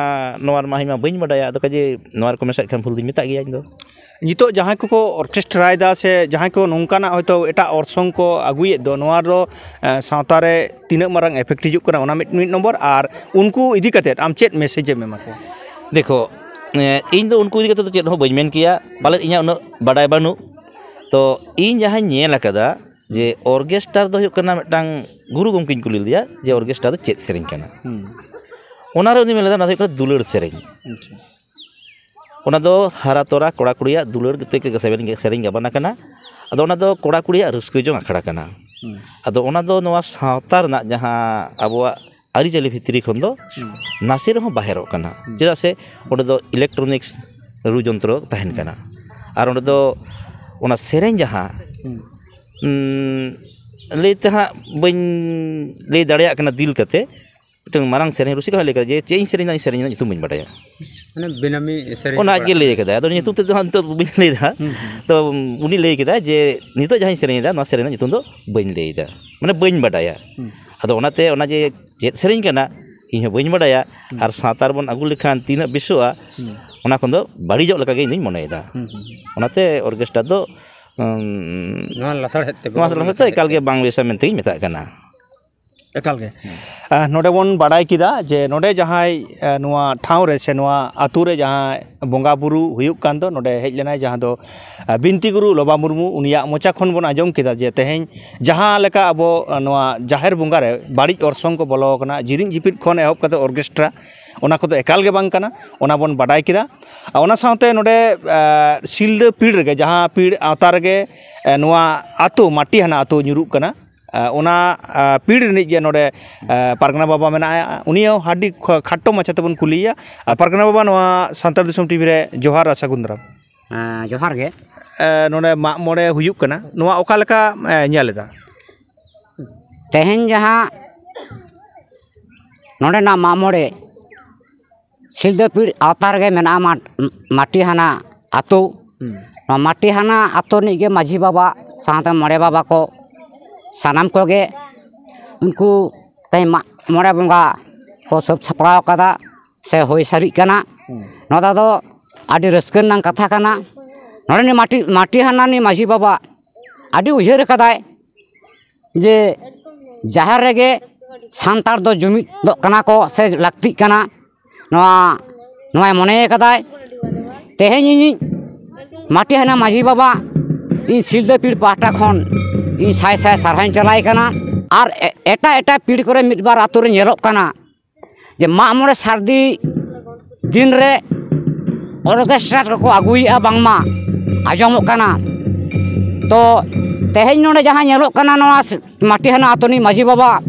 ᱱᱚᱣᱟ ᱨᱮᱢᱟ ᱤᱧ ᱢᱟ ᱵᱟᱹᱧ ᱵᱟᱰᱟᱭᱟ, ᱟᱫᱚ ᱠᱟᱡᱮ ᱱᱚᱣᱟ ᱨᱮᱠᱚ ᱢᱮᱥᱟᱭᱮᱫ ᱠᱷᱟᱱ ᱵᱷᱩᱞ ᱫᱩᱧ ᱢᱮᱛᱟᱜ ᱜᱮᱭᱟ ᱤᱧ ᱫᱚ᱾ ᱱᱤᱛᱚᱜ ᱡᱟᱦᱟᱸᱭ ᱠᱚᱠᱚ ᱚᱨᱠᱮᱥᱴᱨᱟᱭᱮᱫᱟ ᱥᱮ ᱡᱟᱦᱟᱸᱭ ᱠᱚ ᱱᱚᱝᱠᱟᱱᱟᱜ ᱦᱚᱭᱛᱳ ᱮᱴᱟᱜ ᱚᱨᱥᱚᱝ ᱠᱚ ᱟᱹᱜᱩᱭᱮᱫ ᱫᱚ, ᱱᱚᱣᱟ ᱫᱚ, ᱮᱸ, ᱥᱟᱶᱛᱟ ᱨᱮ ᱛᱤᱱᱟᱹᱜ ᱢᱟᱨᱟᱝ ᱮᱯᱷᱮᱠᱴ ᱦᱤᱡᱩᱜ ᱠᱟᱱᱟ, ᱚᱱᱟ ᱢᱤᱫ, ᱢᱤᱫ ᱱᱚᱢᱵᱚᱨ, ᱟᱨ ᱩᱱᱠᱩ ᱤᱫᱤ ᱠᱟᱛᱮᱫ ᱟᱢ ᱪᱮᱫ ᱢᱮᱥᱮᱡᱽ ᱮᱢ ᱮᱢᱟ ᱠᱚᱣᱟ? ᱫᱮᱠᱷᱚ, ᱮᱸ, ᱤᱧ ᱫᱚ ᱩᱱᱠᱩ ᱤᱫᱤ ᱠᱟᱛᱮᱫ ᱫᱚ ᱪᱮᱫ ᱦᱚᱸ ᱵᱟᱹᱧ ᱢᱮᱱ ᱠᱮᱭᱟ, ᱯᱟᱞᱮᱫ ᱤᱧᱟᱹᱜ ᱩᱱᱟᱹᱜ ᱵᱟᱰᱟᱭ ᱵᱟᱹᱱᱩᱜ᱾ ᱛᱚ ᱤᱧ ᱡᱟᱦᱟᱸᱧ ᱧᱮᱞ ᱟᱠᱟᱫᱟ, ᱡᱮ ᱚᱨᱜᱮᱥᱴᱟᱨ ᱫᱚ ᱦᱩᱭᱩᱜ ᱠᱟᱱᱟ, ᱢᱤᱫᱴᱟᱝ ᱜᱩᱨᱩ ᱜᱚᱢᱠᱮᱧ ᱠᱩᱞᱤ ᱞᱮᱫᱮᱭᱟ ᱡᱮ ᱚᱨᱜᱮᱥᱴᱟᱨ ᱫᱚ ᱪᱮᱫ ᱥᱮᱨᱮᱧ ᱠᱟᱱᱟ? ᱚᱱᱟᱨᱮ ᱩᱱᱤ ᱢᱮᱱ ᱞᱮᱫᱟ, ᱚᱱᱟ ᱫᱚ ᱦᱩᱭᱩᱜ ᱠᱟᱱᱟ ᱫᱩᱞᱟᱹᱲ ᱥᱮᱨᱮᱧ᱾ ᱚᱱᱟ ᱫᱚ ᱦᱟᱨᱟ ᱛᱚᱨᱟ ᱠᱚᱲᱟ ᱠᱩᱲᱤᱭᱟᱜ ᱫᱩᱞᱟᱹᱲ ᱛᱮ ᱥᱮᱨᱮᱧ, ᱥᱮᱨᱮᱧ ᱜᱟᱵᱟᱱ ᱟᱠᱟᱱᱟ᱾ ᱟᱫᱚ ᱚᱱᱟ ᱫᱚ ᱠᱚᱲᱟ ᱠᱩᱲᱤᱭᱟᱜ ᱨᱟᱹᱥᱠᱟᱹ ᱡᱚᱝ ᱟᱠᱷᱲᱟ ᱠᱟᱱᱟ᱾ ᱟᱫᱚ ᱚᱱᱟ ᱫᱚ ᱱᱚᱣᱟ ᱥᱟᱶᱛᱟ ᱨᱮᱱᱟᱜ ᱡᱟᱦᱟᱸ ᱟᱵᱚᱣᱟᱜ ᱟᱹᱨᱤᱪᱟᱹᱞᱤ ᱵᱷᱤᱛᱨᱤ ᱠᱷᱚᱱ ᱫᱚ ᱱᱟᱥᱮ ᱨᱮᱦᱚᱸ ᱵᱟᱦᱮᱨᱚᱜ ᱠᱟᱱᱟ᱾ ᱪᱮᱫᱟᱜ ᱥᱮ ᱚᱸᱰᱮ ᱫᱚ ᱤᱞᱮᱠᱴᱨᱚᱱᱤᱠᱥ ᱨᱩ ᱡᱚᱱᱛᱨᱚ ᱛᱟᱦᱮᱱ ᱠᱟᱱᱟ᱾ ᱟᱨ ᱚᱸᱰᱮ ᱫᱚ ᱚᱱᱟ ᱥᱮᱨᱮᱧ ᱡᱟᱦᱟᱸ, ᱩᱸ, ᱞᱟᱹᱭ ᱛᱮ ᱦᱟᱸᱜ ᱵᱟᱹᱧ ᱞᱟᱹᱭ ᱫᱟᱲᱮᱭᱟᱜ ᱠᱟᱱᱟ ᱫᱤᱞ ᱠᱟᱛᱮ, ᱢᱤᱫᱴᱟᱝ ᱢᱟᱨᱟᱝ ᱥᱮᱨᱮᱧ ᱨᱩᱥᱤᱠᱟ ᱦᱚᱸᱭ ᱞᱟᱹᱭ ᱠᱟᱫᱟ ᱡᱮ, "ᱪᱮᱫ ᱤᱧ ᱥᱮᱨᱮᱧᱟ, ᱤᱧ ᱥᱮᱨᱮᱧ ᱨᱮᱱᱟᱜ ᱧᱩᱛᱩᱢ ᱵᱟᱹᱧ ᱵᱟᱰᱟᱭᱟ᱾" ᱢᱟᱱᱮ ᱵᱮᱱᱟᱢᱤ ᱥᱮᱨᱮᱧ ᱚᱱᱟ ᱟᱡ ᱜᱮ ᱯᱟᱲᱟᱜ ᱞᱟᱹᱭ ᱠᱟᱱᱟ᱾ ᱠᱟᱫᱟ᱾ ᱟᱫᱚ ᱧᱩᱛᱩᱢ ᱛᱮᱫᱚ ᱦᱟᱸᱜ ᱱᱤᱛᱚᱜ ᱵᱟᱹᱧ ᱞᱟᱹᱭ ᱫᱟ ᱦᱟᱸᱜ᱾ ᱛᱚ ᱩᱱᱤ ᱞᱟᱹᱭ ᱠᱮᱫᱟ ᱡᱮ, "ᱱᱤᱛᱚᱜ ᱡᱟᱦᱟᱸᱧ ᱥᱮᱨᱮᱧ ᱮᱫᱟ, ᱱᱚᱣᱟ ᱥᱮᱨᱮᱧ ᱨᱮᱱᱟᱜ ᱧᱩᱛᱩᱢ ᱫᱚ ᱵᱟᱹᱧ ᱞᱟᱹᱭ ᱮᱫᱟ, ᱢᱟᱱᱮ ᱵᱟᱹᱧ ᱵᱟᱰᱟᱭᱟ᱾" ᱟᱫᱚ ᱚᱱᱟᱛᱮ ᱚᱱᱟ ᱡᱮ ᱪᱮᱫ ᱥᱮᱨᱮᱧ ᱠᱟᱱᱟ, ᱤᱧ ᱦᱚᱸ ᱵᱟᱹᱧ ᱵᱟᱰᱟᱭᱟ᱾ ᱟᱨ ᱥᱟᱶᱛᱟ ᱨᱮᱵᱚᱱ ᱟᱹᱜᱩ ᱞᱮᱠᱷᱟᱱ ᱛᱤᱱᱟᱹᱜ ᱵᱮᱥᱚᱜᱼᱟ, ᱚᱱᱟ ᱠᱷᱚᱱ ᱫᱚ ᱵᱟᱹᱲᱤᱡᱚᱜ ᱞᱮᱠᱟ ᱜᱮ ᱤᱧ ᱫᱩᱧ ᱢᱚᱱᱮᱭᱮᱫᱟ᱾ ᱚᱱᱟᱛᱮ ᱚᱨᱜᱮᱥᱴᱟᱨ ᱫᱚ, ᱩᱸ, ᱱᱚᱣᱟ ᱞᱟᱥᱟᱲᱦᱮᱫ ᱛᱮ ᱱᱚᱣᱟ ᱵᱟᱵᱚᱱ ᱞᱟᱥᱟᱲᱦᱮᱫ ᱫᱚ ᱞᱟᱥᱟᱲᱦᱮᱫ ᱮᱠᱟᱞ ᱜᱮ ᱛᱮ᱾ ᱵᱟᱝ ᱵᱮᱥᱟ ᱢᱮᱱᱛᱮᱧ ᱢᱮᱛᱟᱜ ᱠᱟᱱᱟ᱾ ᱮᱠᱟᱞ ᱜᱮ᱾ ᱟᱨ ᱱᱚᱰᱮ ᱵᱚᱱ ᱵᱟᱰᱟᱭ ᱠᱮᱫᱟ ᱡᱮ ᱱᱚᱰᱮ ᱡᱟᱦᱟᱸᱭ, ᱮ, ᱱᱚᱣᱟ ᱴᱷᱟᱶ ᱨᱮ ᱥᱮ ᱱᱚᱣᱟ ᱟᱛᱳ ᱨᱮ ᱡᱟᱦᱟᱸ ᱵᱚᱸᱜᱟ ᱵᱩᱨᱩ ᱦᱩᱭᱩᱜ ᱠᱟᱱ ᱫᱚ, ᱱᱚᱰᱮ ᱦᱮᱡ ᱞᱮᱱᱟᱭ ᱡᱟᱦᱟᱸ ᱫᱚ, ᱮ, ᱵᱤᱱᱛᱤ ᱜᱩᱨᱩ ᱞᱚᱵᱟ ᱢᱩᱨᱢᱩ, ᱩᱱᱤᱭᱟᱜ ᱢᱚᱪᱟ ᱠᱷᱚᱱ ᱵᱚᱱ ᱟᱸᱡᱚᱢ ᱠᱮᱫᱟ ᱡᱮ ᱛᱮᱦᱮᱧ ᱡᱟᱦᱟᱸ ᱞᱮᱠᱟ ᱟᱵᱚ, ᱮ, ᱱᱚᱣᱟ ᱡᱟᱦᱮᱨ ᱵᱚᱸᱜᱟ ᱨᱮ ᱵᱟᱹᱲᱤᱡ ᱚᱨᱥᱚᱝ ᱠᱚ ᱵᱚᱞᱚ ᱟᱠᱟᱱᱟ, ᱡᱤᱨᱤᱧ ᱡᱤᱯᱤᱫ ᱠᱷᱚᱱ ᱮᱦᱚᱵ ᱠᱟᱛᱮ ᱚᱨᱜᱮᱥᱴᱨᱟ, ᱚᱱᱟ ᱠᱚᱫᱚ ᱮᱠᱟᱞ ᱜᱮ ᱵᱟᱝ ᱠᱟᱱᱟ, ᱚᱱᱟ ᱵᱚᱱ ᱵᱟᱰᱟᱭ ᱠᱮᱫᱟ᱾ ᱟᱨ ᱚᱱᱟ ᱥᱟᱶᱛᱮ ᱱᱚᱰᱮ, ᱮ, ᱥᱤᱞᱫᱟᱹ ᱯᱤᱲ ᱨᱮᱜᱮ, ᱡᱟᱦᱟᱸ ᱯᱤᱲ ᱟᱣᱛᱟ ᱨᱮᱜᱮ, ᱮ, ᱱᱚᱣᱟ ᱟᱛᱳ, ᱢᱟᱴᱤᱦᱟᱱᱟ ᱟᱛᱳ ᱧᱩᱨᱩᱜ ᱠᱟᱱᱟ, ᱮ, ᱚᱱᱟ, ᱮ, ᱯᱤᱲ ᱨᱤᱱᱤᱡ ᱜᱮ ᱱᱚᱰᱮ, ᱮ, ᱯᱟᱨᱜᱟᱱᱟ ᱵᱟᱵᱟ ᱢᱮᱱᱟᱭᱟ᱾ ᱩᱱᱤ ᱦᱚᱸ ᱟᱹᱰᱤ ᱠᱷ-, ᱠᱷᱟᱴᱚ ᱢᱟᱪᱷᱟ ᱛᱮᱵᱚᱱ ᱠᱩᱞᱤᱭᱮᱭᱟ᱾ ᱟᱨ ᱯᱟᱨᱜᱟᱱᱟ ᱵᱟᱵᱟ, ᱱᱚᱣᱟ ᱥᱟᱱᱛᱟᱲ ᱫᱤᱥᱚᱢ ᱴᱤᱵᱷᱤ ᱨᱮ ᱡᱚᱦᱟᱨ ᱟᱨ ᱥᱟᱹᱜᱩᱱ ᱫᱟᱨᱟᱢ᱾ ᱮᱸ, ᱡᱚᱦᱟᱨ ᱜᱮ᱾ ᱮ, ᱱᱚᱰᱮ ᱢᱟᱜ ᱢᱚᱬᱮ ᱦᱩᱭᱩᱜ ᱠᱟᱱᱟ, ᱱᱚᱣᱟ ᱚᱠᱟ ᱞᱮᱠᱟ, ᱮ, ᱧᱮᱞ ᱮᱫᱟ? ᱛᱮᱦᱮᱧ ᱡᱟᱦᱟᱸ ᱱᱚᱰᱮᱱᱟᱜ ᱢᱟᱜ ᱢᱚᱬᱮ ᱥᱤᱞᱫᱟᱹ ᱯᱤᱲ ᱟᱣᱛᱟ ᱨᱮᱜᱮ ᱢᱮᱱᱟᱜᱼᱟ, ᱢᱟ-, ᱢᱟᱴᱤᱦᱟᱱᱟ ᱟᱛᱳ᱾ ᱱᱚᱣᱟ ᱢᱟᱴᱤᱦᱟᱱᱟ ᱟᱛᱳ ᱨᱤᱱᱤᱡ ᱜᱮ ᱢᱟᱹᱡᱷᱤ ᱵᱟᱵᱟ ᱥᱟᱶᱛᱮ ᱢᱚᱬᱮ ᱵᱟᱵᱟ ᱠᱚ ᱥᱟᱱᱟᱢ ᱠᱚᱜᱮ ᱩᱱᱠᱩ ᱛᱮᱦᱮᱧ ᱢᱟᱜ ᱢᱚᱬᱮ ᱵᱚᱸᱜᱟ ᱠᱚ ᱥᱟᱹᱛ ᱥᱟᱯᱲᱟᱣ ᱠᱟᱫᱟ ᱥᱮ ᱦᱩᱭ ᱥᱟᱹᱨᱤᱜ ᱠᱟᱱᱟ᱾ ᱱᱚᱣᱟ ᱫᱚ ᱟᱹᱰᱤ ᱨᱟᱹᱥᱠᱟᱹ ᱨᱮᱱᱟᱜ ᱠᱟᱛᱷᱟ ᱠᱟᱱᱟ᱾ ᱱᱚᱰᱮᱱᱤᱡ ᱢᱟᱴᱤ ᱢᱟᱴᱤ ᱦᱟᱱᱟᱱᱤᱡ ᱢᱟᱹᱡᱷᱤ ᱵᱟᱵᱟ ᱟᱹᱰᱤ ᱩᱭᱦᱟᱹᱨ ᱟᱠᱟᱫᱟᱭ ᱡᱮ ᱡᱟᱦᱮᱨ ᱨᱮᱜᱮ ᱥᱟᱱᱛᱟᱲ ᱫᱚ ᱡᱩᱢᱤᱫᱚᱜ ᱠᱟᱱᱟ ᱠᱚ ᱥᱮ ᱞᱟᱹᱠᱛᱤᱜ ᱠᱟᱱᱟ, ᱱᱚᱣᱟ ᱱᱚᱣᱟᱭ ᱢᱚᱱᱮ ᱟᱠᱟᱫᱟᱭ᱾ ᱛᱮᱦᱮᱧ ᱤᱧᱤᱡ ᱢᱟᱴᱤ ᱦᱟᱱᱟ ᱢᱟᱹᱡᱷᱤ ᱵᱟᱵᱟ, ᱤᱧ ᱥᱤᱞᱫᱟᱹ ᱯᱤᱲ ᱯᱟᱦᱴᱟ ᱠᱷᱚᱱ ᱤᱧ ᱥᱟᱭ ᱥᱟᱭ ᱥᱟᱨᱦᱟᱣᱤᱧ ᱪᱟᱞᱟᱭ ᱠᱟᱱᱟ᱾ ᱟᱨ ᱮ- ᱮᱴᱟᱜ ᱮᱴᱟᱜ ᱯᱤᱲ ᱠᱚᱨᱮ ᱢᱤᱫ ᱵᱟᱨ ᱟᱛᱳ ᱨᱮ ᱧᱮᱞᱚᱜ ᱠᱟᱱᱟ ᱡᱮ ᱢᱟᱜ ᱢᱚᱬᱮ ᱥᱟᱹᱨᱫᱤ ᱫᱤᱱ ᱨᱮ ᱚᱨᱠᱮᱥᱴᱨᱟ ᱠᱚᱠᱚ ᱟᱹᱜᱩᱭᱮᱫᱼᱟ ᱵᱟᱝᱢᱟ ᱟᱸᱡᱚᱢᱚᱜ ᱠᱟᱱᱟ᱾ ᱛᱚ ᱛᱮᱦᱮᱧ ᱱᱚᱰᱮ ᱡᱟᱦᱟᱸ ᱧᱮᱞᱚᱜ ᱠᱟᱱᱟ, ᱱᱚᱣᱟ ᱢᱟᱴᱤᱦᱟᱱᱟ ᱟᱛᱳ ᱨᱤᱱᱤᱡ ᱢᱟᱹᱡᱷᱤ ᱵᱟᱵᱟ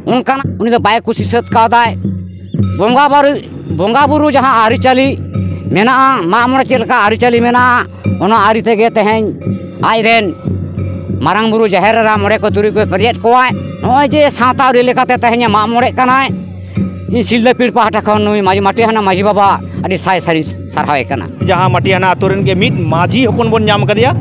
ᱚᱱᱠᱟᱱᱟᱜ ᱩᱱᱤ ᱫᱚ ᱵᱟᱭ ᱠᱩᱥᱤ ᱥᱟᱹᱛ ᱠᱟᱣᱫᱟᱭ᱾ ᱵᱚᱸᱜᱟ ᱵᱟᱨᱩ ᱵᱚᱸᱜᱟ ᱵᱩᱨᱩ ᱡᱟᱦᱟᱸ ᱟᱹᱨᱤᱪᱟᱹᱞᱤ ᱢᱮᱱᱟᱜᱼᱟ, ᱢᱟᱜ ᱢᱚᱬᱮ ᱪᱮᱫ ᱞᱮᱠᱟ ᱟᱹᱨᱤᱪᱟᱹᱞᱤ ᱢᱮᱱᱟᱜᱼᱟ, ᱚᱱᱟ ᱟᱹᱨᱤ ᱛᱮᱜᱮ ᱛᱮᱦᱮᱧ ᱟᱡ ᱨᱮᱱ ᱢᱟᱨᱟᱝ ᱵᱩᱨᱩ, ᱡᱟᱦᱮᱨ ᱮᱨᱟ, ᱢᱚᱬᱮ ᱠᱚ ᱛᱩᱨᱩᱭ ᱠᱚᱭ ᱯᱮᱨᱮᱡ ᱠᱚᱣᱟᱭ᱾ ᱱᱚᱜᱼᱚᱭ ᱡᱮ ᱥᱟᱶᱛᱟ ᱟᱹᱨᱤ ᱞᱮᱠᱟᱛᱮ ᱛᱮᱦᱮᱧ ᱮ ᱢᱟᱜ ᱢᱚᱬᱮᱜ ᱠᱟᱱᱟᱭ, ᱤᱧ ᱥᱤᱞᱫᱟᱹ ᱯᱤᱲ ᱯᱟᱦᱴᱟ ᱠᱷᱚᱱ ᱱᱩᱭ ᱢᱟᱹᱡᱷᱤ ᱢᱟᱴᱤᱦᱟᱱᱟ ᱢᱟᱹᱡᱷᱤ ᱵᱟᱵᱟ ᱟᱹᱰᱤ ᱥᱟᱭ ᱥᱟᱭ ᱥᱟᱨᱦᱟᱣᱮ ᱠᱟᱱᱟ᱾ ᱡᱟᱦᱟᱸ ᱢᱟᱴᱤᱦᱟᱱᱟ ᱟᱛᱳ ᱨᱮᱱ ᱜᱮ ᱢᱤᱫ ᱢᱟᱹᱡᱷᱤ ᱦᱚᱯᱚᱱ ᱵᱚᱱ ᱧᱟᱢ ᱠᱟᱫᱮᱭᱟ᱾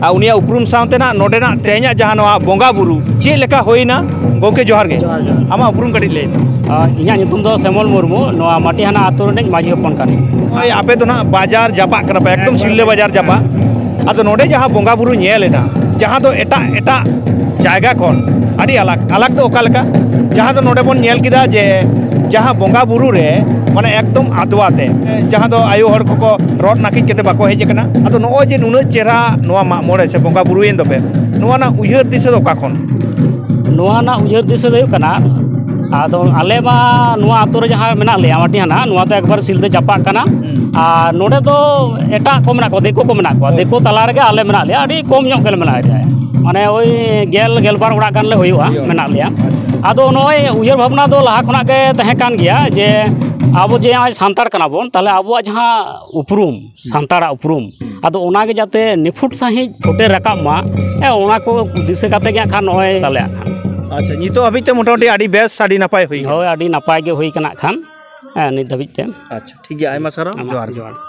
ᱟᱨ ᱩᱱᱤᱭᱟᱜ ᱩᱯᱨᱩᱢ ᱥᱟᱶᱛᱮ ᱱᱟᱜ ᱱᱚᱰᱮᱱᱟᱜ ᱛᱮᱦᱮᱧᱟᱜ ᱡᱟᱦᱟᱸ ᱱᱚᱣᱟ ᱵᱚᱸᱜᱟ ᱵᱩᱨᱩ ᱪᱮᱫ ᱞᱮᱠᱟ ᱦᱩᱭᱱᱟ, ᱜᱚᱢᱠᱮ ᱡᱚᱦᱟᱨ ᱜᱮ᱾ ᱡᱚᱦᱟᱨ, ᱡᱚᱦᱟᱨ᱾ ᱟᱢᱟᱜ ᱩᱯᱨᱩᱢ ᱠᱟᱹᱴᱤᱡ ᱞᱟᱹᱭ ᱢᱮ᱾ ᱟᱨ ᱤᱧᱟᱹᱜ ᱧᱩᱛᱩᱢ ᱫᱚ ᱥᱮᱢᱚᱞ ᱢᱩᱨᱢᱩ, ᱱᱚᱣᱟ ᱢᱟᱴᱤᱦᱟᱱᱟ ᱟᱛᱳ ᱨᱤᱱᱤᱡ ᱢᱟᱹᱡᱷᱤ ᱦᱚᱯᱚᱱ ᱠᱟᱹᱱᱟᱹᱧ᱾ ᱱᱚᱜᱼᱚᱭ ᱟᱯᱮ ᱫᱚ ᱱᱟᱜ ᱵᱟᱡᱟᱨ ᱡᱟᱯᱟᱜ ᱠᱟᱱᱟ ᱯᱮ, ᱮᱠᱫᱚᱢ ᱥᱤᱞᱫᱟᱹ ᱵᱟᱡᱟᱨ ᱡᱟᱯᱟᱜ᱾ ᱟᱫᱚ ᱱᱚᱰᱮ ᱡᱟᱦᱟᱸ ᱵᱚᱸᱜᱟ ᱵᱩᱨᱩ ᱧᱮᱞ ᱮᱱᱟ, ᱡᱟᱦᱟᱸ ᱫᱚ ᱮᱴᱟᱜ ᱮᱴᱟᱜ ᱡᱟᱭᱜᱟ ᱠᱷᱚᱱ ᱟᱹᱰᱤ ᱟᱞᱟᱜᱽ᱾ ᱟᱞᱟᱜᱽ ᱫᱚ ᱚᱠᱟ ᱞᱮᱠᱟ? ᱡᱟᱦᱟᱸ ᱫᱚ ᱱᱚᱰᱮ ᱵᱚᱱ ᱧᱮᱞ ᱠᱮᱫᱟ ᱡᱮ ᱡᱟᱦᱟᱸ ᱵᱚᱸᱜᱟ ᱵᱩᱨᱩ ᱨᱮ ᱢᱟᱱᱮ ᱮᱠᱫᱚᱢ ᱟᱫᱣᱟ ᱛᱮ, ᱡᱟᱦᱟᱸ ᱫᱚ ᱟᱭᱳ ᱦᱚᱲ ᱠᱚᱠᱚ ᱨᱚᱲ ᱱᱟᱹᱠᱤᱡ ᱠᱟᱛᱮ ᱵᱟᱠᱚ ᱦᱮᱡ ᱟᱠᱟᱱᱟ᱾ ᱟᱫᱚ ᱱᱚᱜᱼᱚᱭ ᱡᱮ ᱱᱩᱱᱟᱹᱜ ᱪᱮᱦᱨᱟ ᱱᱚᱣᱟ ᱢᱟᱜ ᱢᱚᱬᱮ ᱥᱮ ᱵᱚᱸᱜᱟ ᱵᱩᱨᱩᱭᱮᱱ ᱫᱚᱯᱮ, ᱱᱚᱣᱟ ᱨᱮᱱᱟᱜ ᱩᱭᱦᱟᱹᱨ ᱫᱤᱥᱟᱹ ᱫᱚ ᱚᱠᱟ ᱠᱷᱚᱱ? ᱱᱚᱣᱟ ᱨᱮᱱᱟᱜ ᱩᱭᱦᱟᱹᱨ ᱫᱤᱥᱟᱹ ᱫᱚ ᱦᱩᱭᱩᱜ ᱠᱟᱱᱟ, ᱟᱫᱚ ᱟᱞᱮ ᱢᱟ ᱱᱚᱣᱟ ᱟᱛᱳ ᱨᱮ ᱡᱟᱦᱟᱸ ᱢᱮᱱᱟᱜ ᱞᱮᱭᱟ, ᱢᱟᱹᱴᱤᱦᱟᱱᱟ, ᱱᱚᱣᱟ ᱫᱚ ᱮᱠᱵᱟᱨ ᱥᱤᱞᱫᱟᱹ ᱪᱟᱯᱟᱜ ᱠᱟᱱᱟ᱾ ᱟᱨ ᱱᱚᱰᱮ ᱫᱚ ᱮᱴᱟᱜ ᱠᱚ ᱢᱮᱱᱟᱜ ᱠᱚᱣᱟ, ᱫᱤᱠᱩ ᱠᱚ ᱢᱮᱱᱟᱜ ᱠᱚᱣᱟ, ᱫᱤᱠᱩ ᱛᱟᱞᱟ ᱨᱮᱜᱮ ᱟᱞᱮ ᱢᱮᱱᱟᱜ ᱞᱮᱭᱟ, ᱟᱹᱰᱤ ᱠᱚᱢ ᱧᱚᱜ ᱜᱮᱞᱮ ᱢᱮᱱᱟᱜ ᱞᱮᱭᱟ, ᱢᱟᱱᱮ ᱳᱭ ᱜᱮᱞ ᱜᱮᱞᱵᱟᱨ ᱚᱲᱟᱜ ᱜᱟᱱ ᱞᱮ ᱦᱩᱭᱩᱜᱼᱟ, ᱦᱩᱭᱩᱜᱼᱟ᱾ ᱢᱮᱱᱟᱜ ᱞᱮᱭᱟ᱾ ᱟᱪᱪᱷᱟ᱾ ᱟᱫᱚ ᱱᱚᱜᱼᱚᱭ ᱩᱭᱦᱟᱹᱨ ᱵᱷᱟᱵᱽᱱᱟ ᱫᱚ ᱞᱟᱦᱟ ᱠᱷᱚᱱᱟᱜ ᱜᱮ ᱛᱟᱦᱮᱸ ᱠᱟᱱ ᱜᱮᱭᱟ ᱡᱮ ᱟᱵᱚ ᱡᱮ ᱱᱚᱜᱼᱚᱭ ᱥᱟᱱᱛᱟᱲ ᱠᱟᱱᱟ ᱵᱚᱱ, ᱛᱟᱦᱚᱞᱮ ᱟᱵᱚᱣᱟᱜ ᱡᱟᱦᱟᱸ ᱩᱯᱨᱩᱢ, ᱥᱟᱱᱛᱟᱲᱟᱜ ᱩᱯᱨᱩᱢ, ᱟᱫᱚ ᱚᱱᱟᱜᱮ ᱡᱟᱛᱮ ᱱᱤᱯᱷᱩᱴ ᱥᱟᱺᱦᱤᱡ ᱯᱷᱩᱴᱮ ᱨᱟᱠᱟᱵ ᱢᱟ, ᱦᱮᱸ, ᱚᱱᱟ ᱠᱚ ᱫᱤᱥᱟᱹ ᱠᱟᱛᱮ ᱜᱮ ᱦᱟᱸᱜ ᱠᱷᱟᱱ ᱱᱚᱜᱼᱚᱭ ᱛᱟᱞᱮ ᱦᱟᱸᱜ ᱠᱷᱟᱱ᱾ ᱟᱪᱪᱷᱟ, ᱱᱤᱛᱚᱜ ᱦᱟᱹᱵᱤᱡ ᱛᱮ ᱢᱚᱴᱟᱢᱩᱴᱤ ᱟᱹᱰᱤ ᱵᱮᱥ, ᱟᱹᱰᱤ ᱱᱟᱯᱟᱭ ᱦᱩᱭ ᱠᱟᱱᱟ᱾ ᱦᱳᱭ, ᱟᱹᱰᱤ ᱱᱟᱯᱟᱭ ᱜᱮ ᱦᱩᱭ ᱠᱟᱱᱟ ᱦᱟᱸᱜ ᱠᱷᱟᱱ, ᱦᱮᱸ, ᱱᱤᱛ ᱫᱷᱟᱹᱵᱤᱡ ᱛᱮ᱾ ᱟᱪᱪᱷᱟ, ᱴᱷᱤᱠ ᱜᱮᱭᱟ, ᱟᱭᱢᱟ ᱥᱟᱨᱦᱟᱣ, ᱟᱢᱟᱜ ᱡᱚᱦᱟᱨ᱾ ᱡᱚᱦᱟᱨ᱾